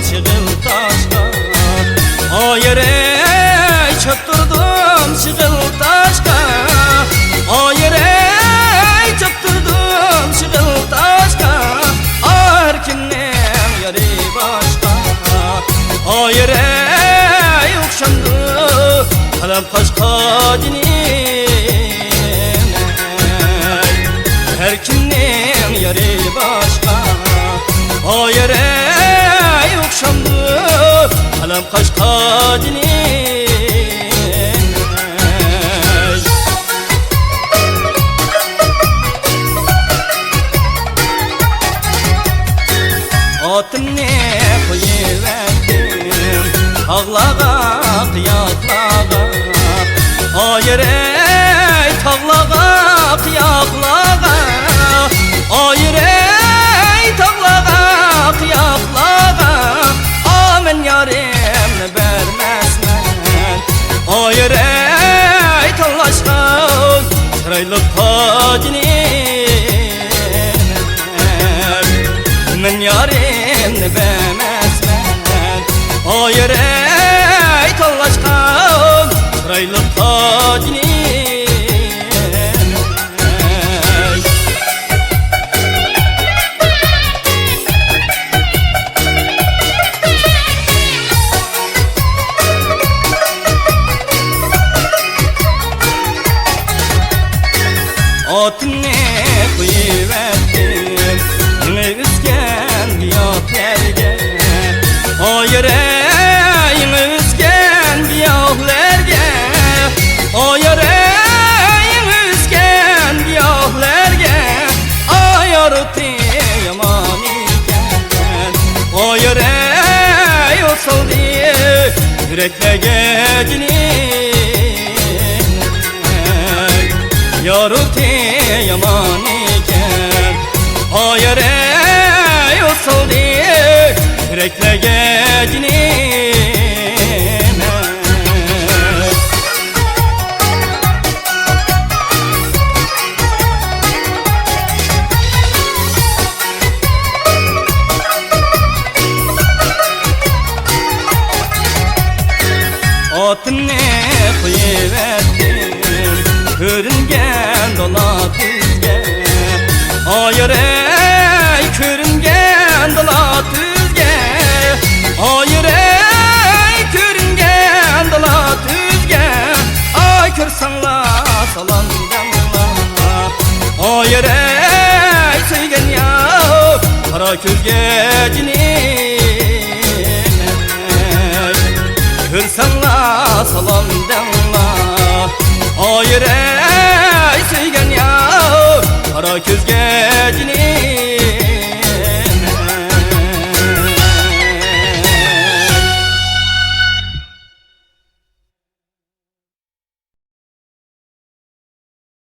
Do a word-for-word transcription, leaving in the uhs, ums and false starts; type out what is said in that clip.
شىغىل تاشقا، ئايرەي چاپتۇردۇم شىغىل تاشقا، ئايرەي چاپتۇردۇم شىغىل تاشقا. ھەر كىمنىڭ يارى باشقا، ئايرەي ئوخشامدۇ قەلەم قاچقا جېنىم. ھەر كىمنىڭ يارى باشقا، ئايرەي ئوخشامدۇ قەلەم قاچقا جېنىم. ئاتىمنى قويۇۋەتتىم تاغلارغا، قىياقلارغا، ئايرەي تاغلارغا، قىياقلارغا، ئايرەي تاغلارغا، قىياقلارغا. ئا، مەن يارىمنى بەرمەسمەن، ئايرەي تاللاشقا چىرايلىق تاجنى. مەن يارىمنى بەرمەسمەن، ئايرەي تاللاشقا چىرايلىق تاجنى. ئاتىمنى قويۇۋەتتىم يېڭى ئۆسكەن گىياھلەرگە. ئايرەي يېڭى ئۆسكەن گىياھلەرگە. ئايرەي يېڭى ئۆسكەن گىياھلەرگە. ئايرىتى يامان ئىكەن. ئايرەي ئوسالدى يۈرەكلەرگە جېنىم. يارىتى يامان ئىكەن، ئايرەي ئوسالدى يۈرەكلەرگە جېنىم. ئاتىمنى قويۇۋەتتىم كۆرۈنگەن دالا تۈزگە. ئايرەي كۆرۈنگەن دالا تۈزگە. ئايرەي كۆرۈنگەن دالا تۈزگە. ئاي كۆرسەڭلار سالام دەڭلار. ئايرەي سۆيگەن يار قارا كۆزگە جېنىم. كۆرسەڭلار سالام دەڭلار. ئايرەي سۆيگەن يار قارا كۆزگە جېنىم.